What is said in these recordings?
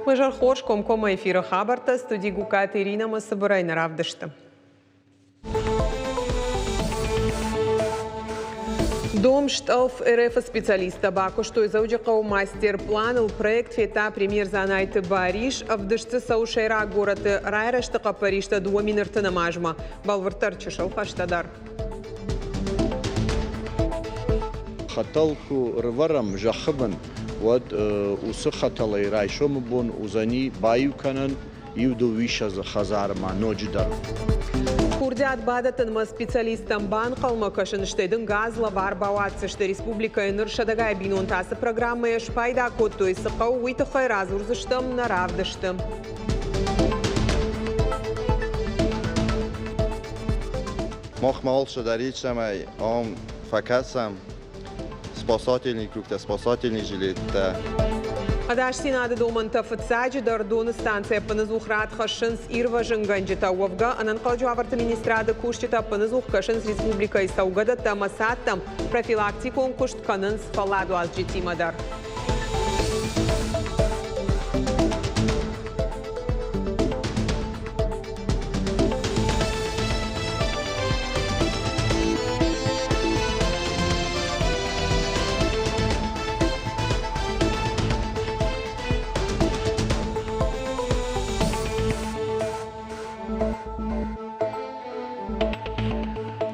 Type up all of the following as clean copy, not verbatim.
Уе хорз комкоммӕ эфиры хабӕрттӕ студи Гукаты Иринӕмӕ цыбырӕй нӕ равдысты. Дом стъӕлф РФ-ы специалисттӕ бакуыстой Дзӕуджыхъӕуы мастер-планыл. Проект федта премьер Дзанайты Барис. Ӕвдыст дзы цӕуы сӕйраг горӕты райрӕзты хъӕппӕристӕ 2 030 азмӕ. Бӕлвырддӕр чысыл фӕстӕдӕр. Хӕтӕл куы рывӕрӕм зӕххы бын, уӕд уыцы хӕтӕлӕй райсомы бон уыдзӕни баиу кӕнӕн иу дыууиссӕдзы хӕдзармӕ ноджыдӕр. Курдиат бадӕттынмӕ специалисттӕм банхъӕлмӕ кӕсын, стӕй дын газ лӕвар бауадздзысты. Республикӕйы ныр сӕдӕгай бинонтӕ ацы программӕйӕ спайда кодтой. Цы хъӕуы, уый тыххӕй радзурдзыстӕм нӕ равдысты. Махмӕ алцыдӕр ис, цӕмӕй ам фӕкӕсӕм спасательный кругтӕ, спасательный жилеттӕ. Ӕдасдзинады домӕнтӕ фыццаджыдӕр доны станцӕйы ӕппынӕдзух рад хӕссынц ирвӕзынгӕнджытӕ. Уӕвгӕ, ӕнӕнхъӕлӕджы уавӕрты министрады кусджытӕ ӕппынӕдзух кӕсынц республикӕйы цӕугӕдӕттӕ ӕмӕ цадтӕм, профилактикон куыст кӕнынц фӕлладуадзджытимӕ дӕр.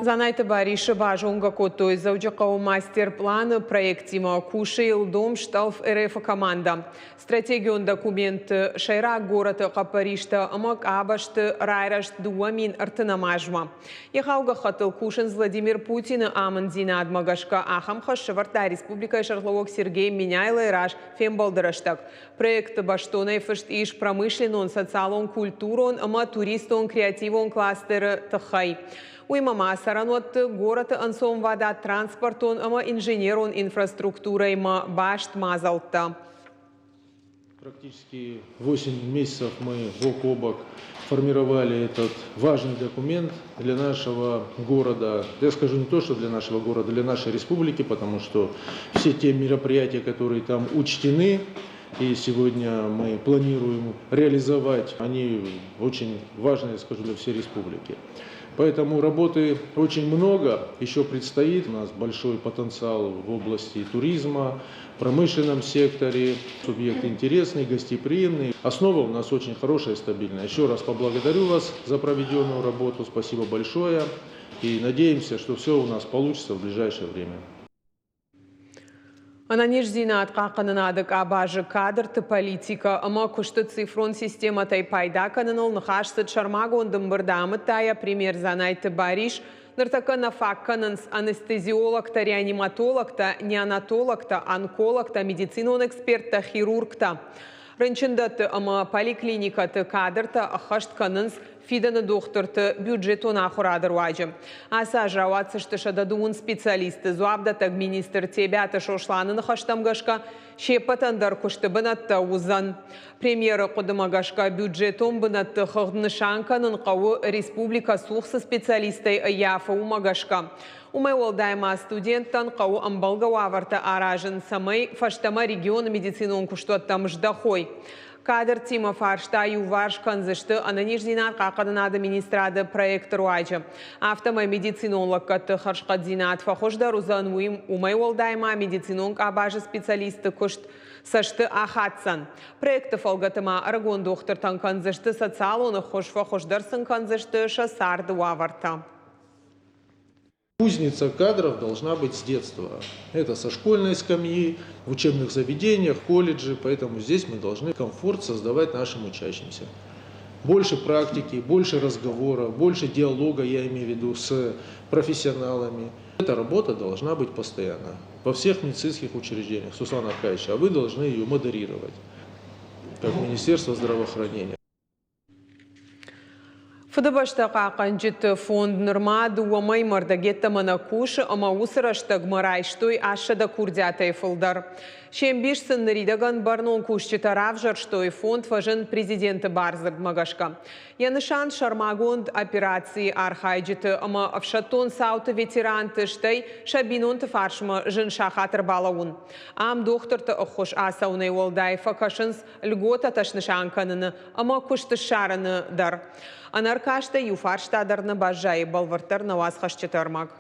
Дзанайты Барисы базонгӕ кодтой Дзӕуджыхъӕуы мастер-планы проектимӕ. Кусы йыл Дом стъӕлф РФ-ы командӕ. Стратегион документты сӕйраг горӕты хъӕппӕристӕ ӕмӕ къабӕзты райрӕзт 2030 азмӕ. Егъау гӕххӕттыл кусынц Владимир Путины амынддзинадмӕ гӕсгӕ. Ахӕм хӕс сӕвӕрдта республикӕйы сӕргълӕууӕг Сергей Меняйлойы раз фембӕлды рӕстӕг. Проекты бӕстонӕй фыст ис промышленнон, социалон, культурон ӕмӕ туристон-креативон кластеры тыххӕй. Уыимӕ ма цӕрӕнуӕтты, горӕты ӕнцонвадат транспортон ӕмӕ инженерон инфраструктурӕимӕ баст мадзӕлттӕ. Практически 8 месяцев мы бок о бок формировали этот важный документ для нашего города. Я скажу не то, что для нашего города, для нашей республики, потому что все те мероприятия, которые там учтены, и сегодня мы планируем реализовать, они очень важны, я скажу, для всей республики. Поэтому работы очень много, еще предстоит. У нас большой потенциал в области туризма, промышленном секторе. Субъект интересный, гостеприимный. Основа у нас очень хорошая и стабильная. Еще раз поблагодарю вас за проведенную работу. Спасибо большое. И надеемся, что все у нас получится в ближайшее время. Ӕнӕниздзинад хъахъхъӕнынады къабазы кадрты политикӕ ӕмӕ куысты цифрон системӕтӕй пайда кӕныныл ныхас цыд сӕрмагонд ӕмбырды, амыдта йӕ премьер Дзанайты Барис. Ныртӕккӕ нӕ фаг кӕнынц анестезиологтӕ, реаниматологтӕ, неонатологтӕ, онкологтӕ, медицинон эксперттӕ, хирургтӕ. Рынчындӕтты ӕмӕ поликлиникӕты кадртӕ ӕххӕст кӕнынц фидӕны дохтырты бюджетон ахуырады руаджы. Ацы аз рауадздзысты 110 специалисты. Дзуапдӕттӕг министр Тебиаты Сосланы ныхӕстӕм гӕсгӕ, се ппӕтӕн дӕр куысты бынӕттӕ уыдзӕн. Премьеры хъуыдымӕ гӕсгӕ, бюджетон бынӕтты хыгъд нысан кӕнын хъӕуы республикӕ цух цы специалисттӕй ӕййафы, уымӕ гӕсгӕ. Уымӕй уӕлдай ма студенттӕн хъӕуы ӕмбӕлгӕ уавӕртӕ аразын, цӕмӕй фӕстӕмӕ регионы медицинон куыстуӕттӕм здӕхой. Кадртимӕ фарста иуварс кӕндзысты ӕнӕниздзинад хъахъхъӕнынады министрады проекты руаджы. Афтӕмӕй медицинон лӕггӕдты хӕрзхъӕддзинад фӕхуыздӕр уыдзӕн, уымӕй уӕлдай ма медицинон къабазы специалистты куыст цӕсты ахаддзӕн. Проекты фӕлгӕты ма ӕрыгон дохтыртӕн кӕндзысты социалон ӕххуыс, фӕхуыздӕр сын кӕндзысты сӕ царды уавӕртӕ. Кузница кадров должна быть с детства. Это со школьной скамьи, в учебных заведениях, колледже, поэтому здесь мы должны комфорт создавать нашим учащимся. Больше практики, больше разговора, больше диалога, я имею в виду, с профессионалами. Эта работа должна быть постоянно во всех медицинских учреждениях. Суслан Аркадьевич, а вы должны ее модерировать, как Министерство здравоохранения. Фыдыбӕстӕ хъахъхъӕнджыты фонд нырма дыууӕ мӕймӕ ӕрдӕгйеддӕмӕ нӕ кусы ӕмӕ уыцы рӕстӕгмӕ райстой 800 курдиатӕй фылдӕр. Се мбис сын ныридӕгӕн бӕрнон кусджытӕ равзӕрстой. Фонд фӕзынд президенты бардзырдмӕ гӕсгӕ. Йӕ нысан сӕрмагонд операцийы архайджыты ӕмӕ ӕфсӕддон цауты ветеранты, стӕй сӕ бинонты фарсмӕ зын сахат ӕрбалӕууын. Ам дохтырты ӕххуыс ацӕуынӕй уӕлдай фӕкӕсынц льготӕтӕ снысан кӕныны ӕмӕ куыст ссарыны дӕр. Ӕнӕркастӕй иу фарста дӕр нӕ баззайы, бӕлвырддӕр нӕ уацхӕсджыты ӕрмӕг.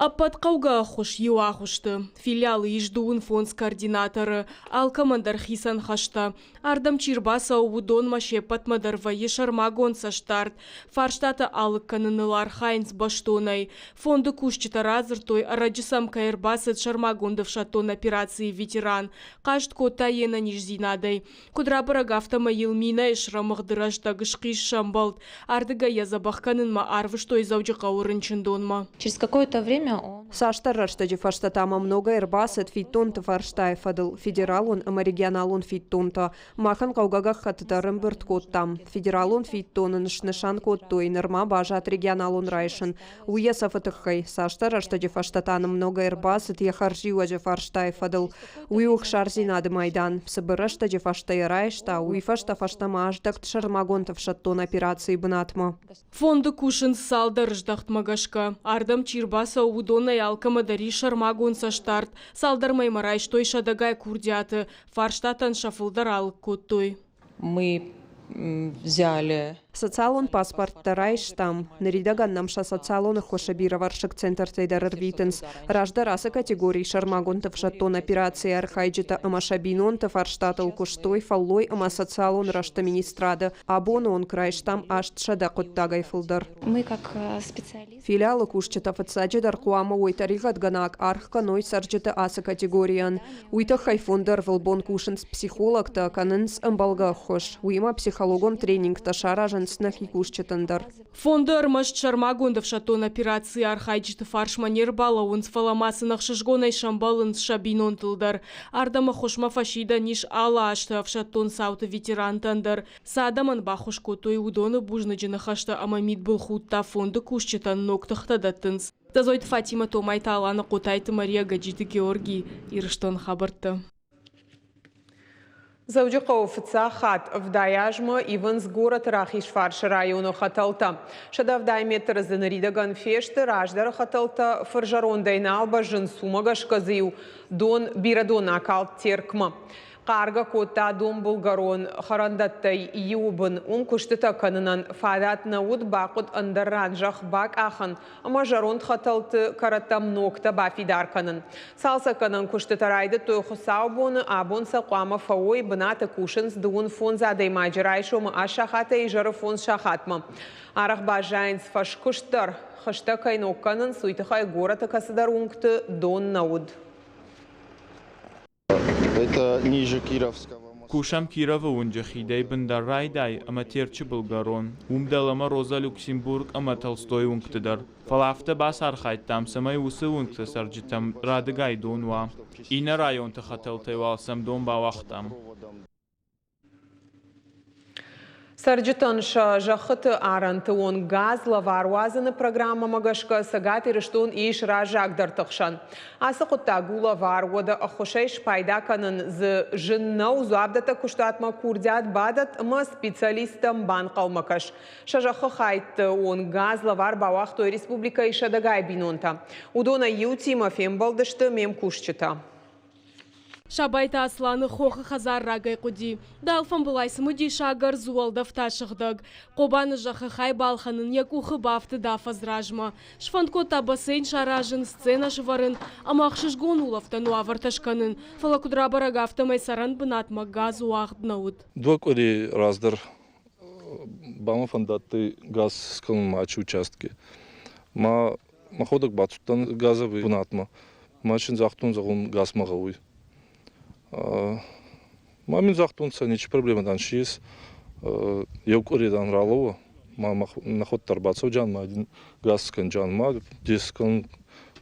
Ӕппӕт хъӕугӕ ӕххуыс иу агъуысты. Филиалы ис 25 координаторы, алкӕмӕн дӕр хицӕн хӕстӕ. Ардӕм чи рбацӕуы, уыдонмӕ се ппӕтмӕ дӕр вӕййы сӕрмагонд цӕстдард. Фарстатӕ алыг кӕныныл архайынц бӕстонӕй. Фонды кусджытӕ радзырдтой, ӕрӕджы сӕм кӕй ӕрбацыд сӕрмагонд ӕфсӕддон операцийы ветеран. Хъаст кодта йе нӕниздзинадӕй. Куыд рабӕрӕг, афтӕмӕй йыл минӕйы срӕмыгъды рӕстӕг схъис сӕмбӕлд. Ардыгӕй йӕ дзӕбӕх кӕнынмӕ арвыстой Дзӕуджыхъӕуы рынчындонмӕ. Через какое-то время он Цасдӕр рӕстӕджы фӕстӕ та мӕм ногӕй ӕрбацыд фиддонты фарстайы фӕдыл федералон ӕмӕ регионалон фиддонтӕ. Махӕн хъӕугӕ гӕххӕттытӕ ӕрӕмбырд кодтам. Федералон фиддон ын снысан кодтой, нырма баззад регионалон райсын. Уый йӕ цӕфы тыххӕй. Цасдӕр рӕстӕджы фӕстӕ та нӕм ногӕй ӕрбацыд йӕ хӕрзиуӕджы фарстайы фӕдыл. Уый у ӕхсардзинады майдан. Цыбыр рӕстӕджы фӕстӕ йӕ райста, уый фӕстӕ фӕстӕмӕ аздӕхт сӕрмагонд ӕфсӕддон операцийы бынатмӕ. Фонды кусынц цалдӕр здӕхтмӕ гӕсгӕ. Ардӕм чи рбацӕуы, уыдонӕй алкӕмӕ дӕр ис сӕрмагонд цӕстдард. Цалдӕр мӕймӕ райстой сӕдӕгай курдиаты. Фарстатӕн сӕ фылдӕр алыг кодтой. Мы взяли Социалон паспорттӕ райстам. Ныридӕгӕн нӕм сӕ социалон ӕххуысы бирӕвӕрсыг центртӕй дӕр ӕрвитынц. Раздӕр ацы категорийы сӕрмагонд ӕфсӕддон операцийы архайджытӕ ӕмӕ сӕ бинонты фарстатыл куыстой фӕллой ӕмӕ социалон рӕзты министрады. Абоны онг райстам 800 хъуыддагӕй фылдӕр. Мы как специалисты Филиалы кусджытӕ фыццаджыдӕр хъуамӕ уой тӕригъӕдгӕнӕг, аргъ кӕной цӕрджыты ацы категорийӕн. Уый тыххӕй фонды ӕрвылбон кусынц психологтӕ, кӕнынц ӕмбӕлгӕ ӕххуыс. Уыимӕ психологон тренингтӕ саразынц нӕхи кусджытӕн дӕр. Фонды ӕрмӕст сӕрмагонд ӕфсӕддон операцийы архайджыты фарсмӕ не рбалӕууынц, фӕлӕ ма сын ӕхсызгонӕй сӕмбӕлынц сӕ бинонтыл дӕр. Ардӕм ӕххуысмӕ фӕсидӕн ис алы азты ӕфсӕддон цауты ветерантӕн дӕр. Цы адӕмӕн баххуыс кодтой, уыдоны бузныджы ныхӕстӕ ӕмӕ мидбылхудт та фонды кусджытӕн ног тыхтӕ дӕттынц. Дзӕзойты Фатимӕ, Томайты Аланы, Хъотайты Мария, Гӕджиты Георгий, Ирыстон хабӕрттӕ. Дзӕуджыхъӕуы фыццаг хатт 70 азмӕ ивынц горӕты рахизфарсы районы хӕтӕлтӕ. 170 метры дзы ныридӕгӕн фесты, раздӕры хӕтӕлтӕ фырзӕрондӕй нал бӕззынц, уымӕ гӕсгӕ дзы-иу дон бирӕ дон акалд Теркмӕ. Хъаргӕ кодта донбылгӕрон хӕрӕндӕттӕй иуы бын. Уым куыстытӕ кӕнынӕн фадат нӕ уыд, бахъуыд ӕндӕр ран зӕхх бакъахын ӕмӕ зӕронд хӕтӕлты кӕрӕттӕм ногтӕ бафидар кӕнын. Цалцӕггӕнӕн куыстытӕ райдыдтой хуыцаубоны, абон сӕ хъуамӕ фӕуой. Бынаты кусынц 35 адӕймаджы райсомы аст сахатӕй изӕры фондз сахатмӕ. Арӕх баззайынц фӕскуыст дӕр. Хызтӕ кӕй ног кӕнынц, уый тыххӕй горӕты кӕцыдӕр уынгты дон нӕ уыд. Это ниже Кировского моста. Кусӕм Кировы уынджы хидӕй бындӕр райдай ӕмӕ Терчы былгӕрон, уым дӕлӕмӕ Роза Люксембург ӕмӕ Толстой уынгты дӕр. Фӕлӕ афтӕ бацархайдтам, цӕмӕй уыцы уынгты цӕрджытӕм радыгай дон уа. Иннӕ районты хӕтӕлтӕй уал сӕм дон бауагътам. Цӕрджытӕн сӕ зӕххыты арӕнты онг газ лӕвар уадзыны программӕмӕ гӕсгӕ Цӕгат Ирыстон ис раззагдӕрты хсӕн. Ацы хъуыддаг у лӕвар, уӕдӕ ӕххуысӕй спайда кӕнын дзы зын нӕу. Дзуапдӕттӕг куыстуатмӕ курдиат бадӕтт ӕмӕ специалисттӕм банхъӕлмӕ кӕс. Сӕ зӕххы хӕйтты онг газ лӕвар бауагътой республикӕйы сӕдӕгай бинонтӕ. Уыдонӕй иутимӕ фембӕлдысты ме мкусджытӕ. Сабайты Асланы хохы хӕдзар рагӕй хъуыди. Дӕ алфамбылай цымыдисаг ӕрдз уӕлдӕф та сыгъдӕг. Хъобаны зӕххы хай балхӕнын йӕ къухы бафтыд афӕдз размӕ. Сфӕнд кодта бассейн саразын, сценӕ сӕвӕрын ӕмӕ ӕхсызгон улӕфтӕн уавӕртӕ скӕнын. Фӕлӕ куыд рабӕрӕг, афтӕмӕй цӕрӕн бынатмӕ газ уагъд нӕ уыд. Дыууӕ къуыри раздӕр ба мӕ фӕндадтӕй газ скӕнунмӕ ачи участки. Ма мӕхуӕдӕг бацудтӕн газовый бунатмӕ. Ма син загътон, зӕгъун, газ мӕ гъӕуй. Ма мин загътонцӕ, ничи проблема дан си ес. Еу къуӕре дан ралӕууӕ, ма нӕхуӕдтӕ ӕрбацӕуджан, ма дин газ скӕнджан, ма дес кӕнун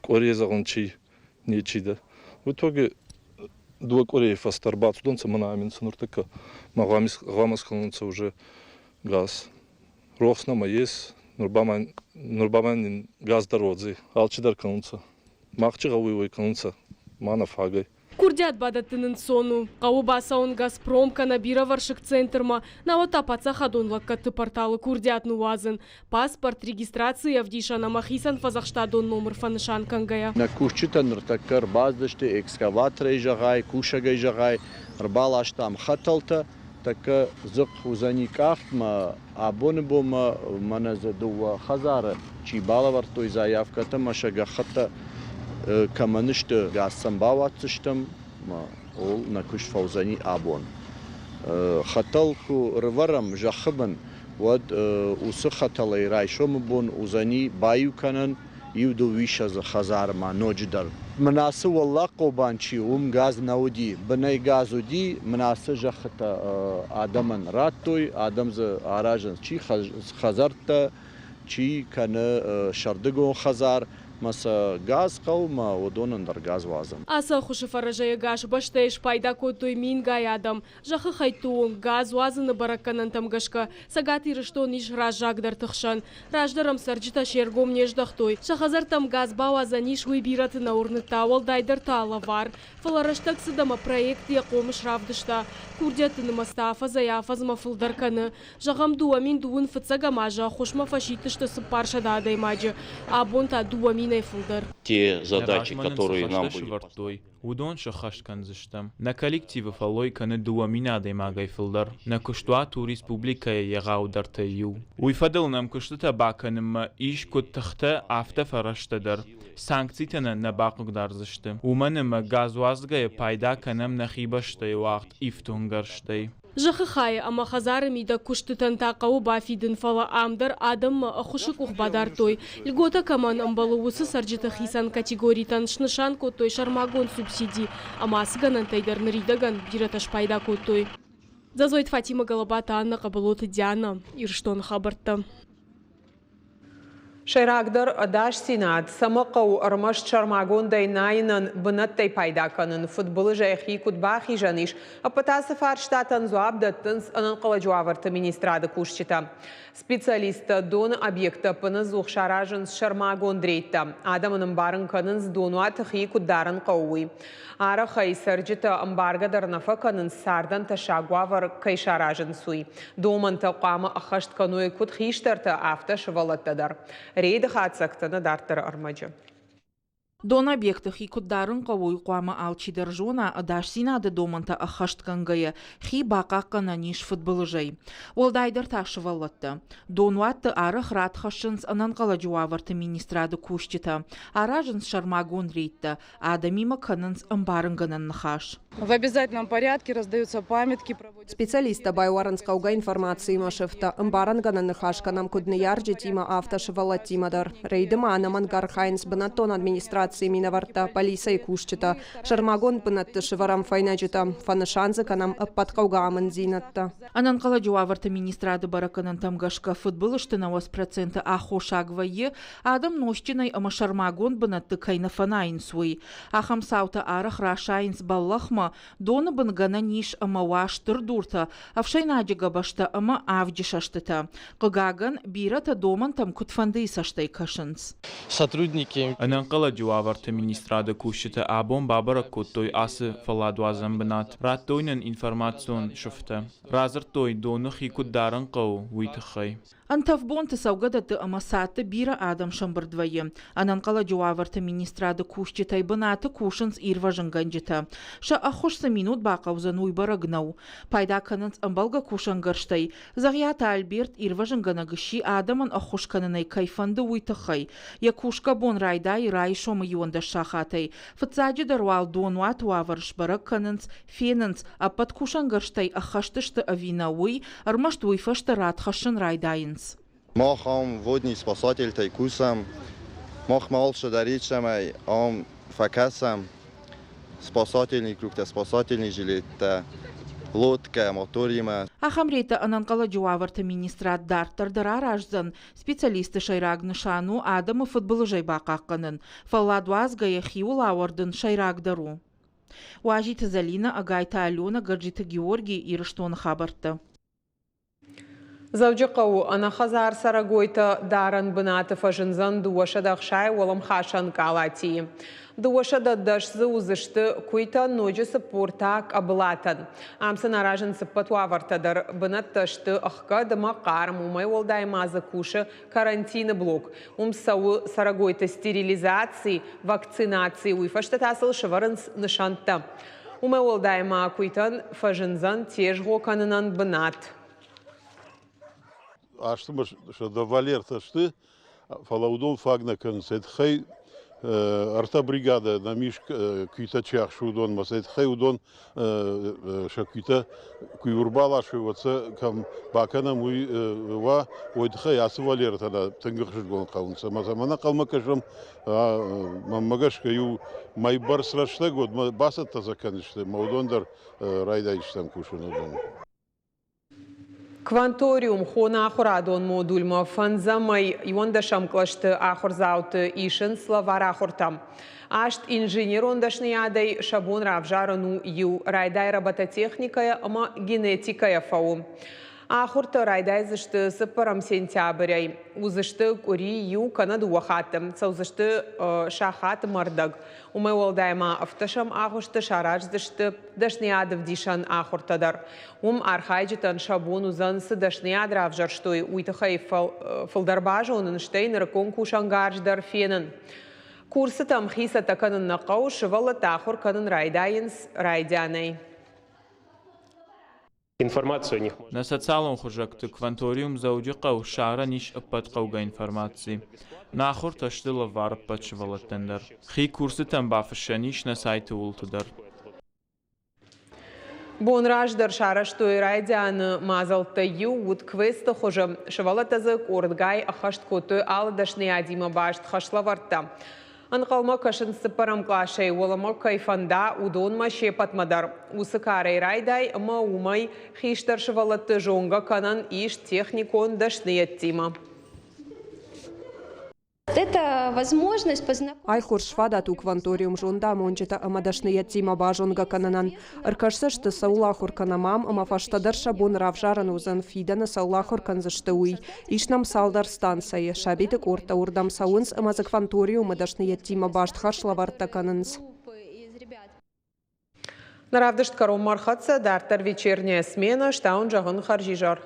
къуӕре, зӕгъун, чи нечи дӕ. В итоге дууӕ къуӕрей фӕсте ӕрбацудӕнцӕ мӕнӕ аминцӕ нуртӕккӕ ма гъӕуама скӕнонцӕ уже газ. Рохс нӕмӕ ес, нур ба ма нин газ дӕр уодзӕй. Алчидӕр кӕнунцӕ. Мах чи гъӕуй, уой кӕнунцӕ. ма нӕ фагӕй. Курдиат бадӕттын ӕнцон у. Хъӕуы бацӕуын «Газпром» кӕнӕ бирӕвӕрсыг центрмӕ, науӕд та паддзахадон лӕггӕдты порталы курдиат ныууадзын, паспорт, регистрацийы ӕвдисӕн ӕмӕ хицӕн фӕдзӕхстадон номыр фӕнысан кӕнгӕйӕ. Нӕ кусджытӕ ныртӕккӕ ӕрбацыдысты экскаваторӕй зӕгъай, кусӕгӕй зӕгъай, ӕрбаластам хӕтӕлтӕ, тӕккӕ дзыхъхъ уыдзӕни къахтмӕ. Абоны бонмӕ мӕнӕ дзы дыууӕ хӕдзары чи балӕвӕрдтой заявкӕтӕ ӕмӕ сӕ гӕххӕттӕ кӕмӕн сты, газ сӕм бауадздзыстӕм, ууыл нӕ куыст фӕуыдзӕни абон. Хӕтӕл куы рывӕрӕм зӕххы бын, уӕд уыцы хӕтӕлӕй райсомы бон уыдзӕни баиу кӕнӕн иу дыууиссӕдзы хӕдзармӕ ноджыдӕр. Мын ацы Уӕллаг Хъобан чи, уым газ нӕ уыди. Бынӕй газ уыди, мын ацы зӕххытӕ адӕмӕн радтой, адӕм дзы аразынц чи хӕдзӕрттӕ, чи кӕны сӕрдыгон хӕдзар, мӕ сӕ газ хъӕуы, мӕ уыдонӕн дӕр газ уадзӕм. Ацы ӕххуысы фӕрӕзӕй ӕгас бӕстӕйы спайда кодтой мингай адӕм. Зӕххы хӕйтты онг газ уадзыны бӕрӕггӕнӕнтӕм гӕсгӕ Цӕгат Ирыстон ис раззагдӕрты хсӕн. Раздӕр ӕм цӕрджытӕ се ргом не здӕхтой. Сӕ хӕдзӕрттӕм газ бауадзӕн ис, уый бирӕты нӕ уырныдта, уӕлдайдӕр та лӕвар. Фӕлӕ рӕстӕг цыд ӕмӕ проект йӕ хъомыс равдыста. Курдиӕтты нымӕц та афӕдзӕй-афӕдзмӕ фылдӕр кӕны. Зӕгъӕм, 2002 фыццӕгӕм азы ӕххуысмӕ фӕсидтысты 400 адӕймаджы, абон та дыууӕ минӕй фылдӕр. Те задачи, Нӕ размӕ нын цы которые нам хӕстӕ были сӕвӕрдтой, Уыдон сӕххӕст кӕндзыстӕм. Нӕ коллективы фӕллой кӕны 2 000 адӕймагӕй фылдӕр. Нӕ куыстуат у республикӕйы егъаудӕртӕй иу. Уый фӕдыл нӕм куыстытӕ бакӕнынмӕ ис куыд тыхтӕ, афтӕ фӕрӕзтӕ дӕр. Санкцитӕ нӕ нӕ бахъыгдардзысты, уымӕн ӕмӕ газуадзгӕйӕ пайда кӕнӕм нӕхи бӕстӕйы уагъд ифтонггӕрзтӕй. Зӕххы хайы ӕмӕ хӕдзары мидӕг куыстытӕн та хъӕуы бафидын, фӕлӕ ам дӕр адӕммӕ ӕххуысы къух бадардтой. Льготӕ кӕмӕн ӕмбӕлы, уыцы цӕрджыты хицӕн категоритӕн снысан кодтой сӕрмагонд субсиди ӕмӕ ацы гӕнӕнтӕй дӕр ныридӕгӕн бирӕтӕ спайда кодтой. Дзӕдзойты Фатимӕ, Гӕлӕбаты Аннӕ, Хъӕбӕлоты Дианӕ, Ирыстоны хабӕрттӕ. Сӕйрагдӕр ӕдасдзинад, цӕмӕ хъӕуы ӕрмӕст сӕрмагондӕй найынӕн бынӕттӕй пайда кӕнын, фыдбылызӕй хи куыд бахизӕн ис, ӕппӕт ацы фарстатӕн дзуапп дӕттынц ӕнӕнхъӕлӕджы уавӕрты министрады кусджытӕ. Специалисттӕ доны объекттӕ ӕппынӕдзух саразынц сӕрмагонд рейдтӕ. Адӕмӕн ӕмбарын кӕнынц, донуаты хи куыд дарын хъӕуы, уый. Арӕх ӕй цӕрджытӕ ӕмбаргӕ дӕр нӕ фӕкӕнынц, цардӕн тӕссаг уавӕр кӕй саразынц, уый. Домӕнтӕ хъуамӕ ӕххӕст кӕной куыд хистӕртӕ, афтӕ сывӕллӕттӕ дӕр. Рейды хатдзӕгтӕ нӕ дарддӕры ӕрмӕджы. Донобъекты хи куыд дарын хъӕуы, уый хъуамӕ алчидӕр зона, ӕдасдзинады домӕнтӕ ӕххӕстгӕнгӕйӕ хи бахъахъхъӕнӕн ис фыдбылызӕй. Уӕлдайдӕр та сывӕллӕттӕ. Донуӕтты арӕх рад хӕссынц ӕнӕнхъӕлӕджы уавӕрты министрады кусджытӕ, аразынц сӕрмагонд рейдтӕ, адӕмимӕ кӕнынц ӕмбарынгӕнӕн ныхас. В обязательном порядке раздаются памятки. Специалисттӕ байуарынц хъӕугӕ информациимӕ сыфтӕ, ӕмбарынгӕнӕн ныхас кӕнӕм куыд ныййарджытимӕ, афтӕ сывӕллӕттимӕ дӕр. Рейды ма ӕнӕмӕнг архайынц бынӕттон администрацийы минӕвӕрттӕ, полицӕйы кусджытӕ. Сӕрмагонд бынӕтты сӕвӕрӕм фӕйнӕджытӕ, фӕнысан дзы кӕнӕм ӕппӕт хъӕугӕ амынддзинӕдтӕ. Ӕнӕнхъӕлӕджы уавӕрты министрады бӕрӕггӕнӕнтӕм гӕсгӕ фыдбылызты 90% аххосаг вӕййы, адӕм нозтджынӕй ӕмӕ сӕрмагонд бынӕтты кӕй нӕ фӕнайынц, уый. Ахӕм цаутӕ арӕх расайынц бӕллӕхмӕ, доны бын гӕнӕн ис ӕмӕ уа стыр дуртӕ, ӕфсӕйнаджы гӕбӕзтӕ ӕмӕ авджы сӕстытӕ. Хъыгагӕн, бирӕтӕ домӕнтӕм куыдфӕндыйы цӕстӕй кӕсынц. Сотрудники Ӕнӕнхъӕлӕджы уавӕрты министрады кусджытӕ абон бабӕрӕг кодтой ацы фӕлладуадзӕн бынат. Радтой нын информацион сыфтӕ. Радзырдтой, доны хи куыд дарын хъӕуы, уый тыххӕй. Ӕнтӕф бонты цӕугӕдӕтты ӕмӕ цадты бирӕ адӕм сӕмбырд вӕййы. Ӕнӕнхъӕлӕджы уавӕрты министрады кусджытӕй бынаты кусынц ирвӕзынгӕнджытӕ. Сӕ ӕххуыс цы минут бахъӕудзӕн, уый бӕрӕг нӕу. Пайда кӕнынц ӕмбӕлгӕ кусӕнгӕрзтӕй. Дзӕгъиаты Альберт ирвӕзынгӕнӕг сси адӕмӕн ӕххуыс кӕнынӕй кӕй фӕнды, уый тыххӕй. Йӕ кусгӕ бон райдайы райсомы 11 сахатӕй. Фыццаджыдӕр уал донуаты уавӕр сбӕрӕг кӕнынц, фенынц, ӕппӕт кусӕнгӕрзтӕй ӕххӕст сты ӕви нӕ, уый, ӕрмӕст уый фӕстӕ рад хӕссын райдайынц. Мах ам водный спасательтӕй кусӕм, махмӕ алцыдӕр ис, цӕмӕй ам фӕкӕсӕм спасательный кругтӕ, спасательный жилеттӕ, лодкӕ моторимӕ. Ахӕм рейдтӕ ӕнӕнхъӕлӕджы уавӕрты министрад дарддӕр дӕр араздзӕн. Специалистты сӕйраг нысан у адӕмы фыдбылызӕй бахъахъхъӕнын. Фӕлладуадзгӕйӕ хиуыл ауӕрдын сӕйрагдӕр у. Уазиты Зӕлинӕ, Ӕгайты Аленӕ, Гӕджиты Георгий, Ирыстоны хабӕрттӕ. Дзӕуджыхъӕуы ӕнӕхӕдзар цӕрӕгойтӕ дарӕн бынаты фӕзындзӕн 260 уӕлӕмхасӕн къалатийы. 210 дзы уыдзысты куыйтӕн, ноджы 40 та къӕбылатӕн. Ам сын аразынц ӕппӕт уавӕртӕ дӕр. Бынӕттӕ сты ӕхгӕд ӕмӕ хъарм, уымӕй уӕлдай ма дзы кусы карантины блок. Уым цӕуы цӕрӕгойты стерилизаци, вакцинаци, уый фӕстӕ та сыл сӕвӕрынц нысӕнттӕ. Уымӕй уӕлдай ма куыйтӕн фӕзындзӕн тезгъо кӕнынӕн бынат. Азты сӕ валертӕ сты, фӕлӕ уыдон фаг нӕ кӕнынц. Сӕ тыххӕй ӕртӕ бригадӕ нӕм ис куитӕ чи ахсы, уыдонмӕ. Сӕ тыххӕй уыдон сӕ куитӕ куы ӕрбаласой, уӕд сӕ кӕм бакӕнӕм, уый уа, уый тыххӕй ацы валертӕ нӕ тынг ӕхсызгон хъӕуынц. Ӕмӕ сӕм ӕнӕхъӕлмӕ кӕсӕм, мӕнмӕ гӕсгӕ, иу мӕй бӕрц рӕстӕг уӕдмӕ бацӕттӕ сӕ кӕндзысты, ӕмӕ уыдон дӕр райдайдзыстӕм кусын уыдон. Кванториум хоны ахуырадон модульмӕ фӕндзӕмӕй иуӕндӕсӕм кълӕсты ахуырдзауты исынц лӕвар ахуыртӕм. Аст инженерон дӕсныйадӕй сӕ бон равзарын у иу, райдай робототехникӕйӕ ӕмӕ генетикӕйӕ фӕуы. Ахуыртӕ райдайдзысты цыппӕрӕм сентябрӕй. Уыдзысты къуыри иу кӕнӕ дыууӕ хатты. Цӕудзысты сахат мӕрдӕг. Уымӕй уӕлдай ма ӕвддӕсӕм агъуысты сараздзысты дӕсныйадӕвдисӕн ахуыртӕ дӕр. Уым архайджытӕн сӕ бон уыдзӕн, цы дӕсныйад равзӕрстой, уый тыххӕй фылдӕр базонын, стӕй нырыккон кусӕнгарз дӕр фенын. Курсытӕм хи цӕттӕ кӕнын нӕ хъӕуы, сывӕллӕттӕ ахуыр кӕнын райдайынц райдианӕй. Нӕ социалон хуызӕгты Кванториум Дзӕуджыхъӕу ссарӕн ис ӕппӕт хъӕугӕ информаци. Нӕ ахуыртӕ сты лӕвар ӕппӕт сывӕллӕттӕн дӕр. Хи курсытӕм бафыссӕн ис нӕ сайты уылты дӕр. Бон раздӕр сарӕзтой райдианы мадзӕлттӕй иу уыд квесты хуызы. Сывӕллӕттӕ дзы къордгай ӕххӕст кодтой алы дӕсныйадимӕ баст хӕслӕвӕрдтӕ. Ӕнхъӕлмӕ кӕсынц цыппӕрӕм къласӕй уӕлӕмӕ кӕй фӕнда, уыдонмӕ се ппӕтмӕ дӕр. Уыцы карӕй райдай ӕмӕ уымӕй хистӕр сывӕллӕтты зонгӕ кӕнӕн ис техникон дӕсныйӕдтимӕ. Ай хорз фадат у кванториум зондамонджытӕ ӕмӕ дӕсныйӕдтимӕ базонгӕ кӕнынӕн. Ӕркӕсдзысты, цӕуыл ахуыр кӕнӕм ам ӕмӕ фӕстӕдӕр сӕ бон равзарын уыдзӕн, фидӕны цӕуыл ахуыр кӕндзысты, уый. Ис нӕм цалдӕр станцӕйы. Сабиты къордтӕ уырдӕм цӕуынц ӕмӕ дзы кванториумы дӕсныйӕдтимӕ баст хӕслӕвӕрдтӕ кӕнынц. Нӕ равдыст кӕронмӕ ӕрхӕццӕ, дарддӕр вечерняя смена, стауын зӕгъын хӕрзизӕр.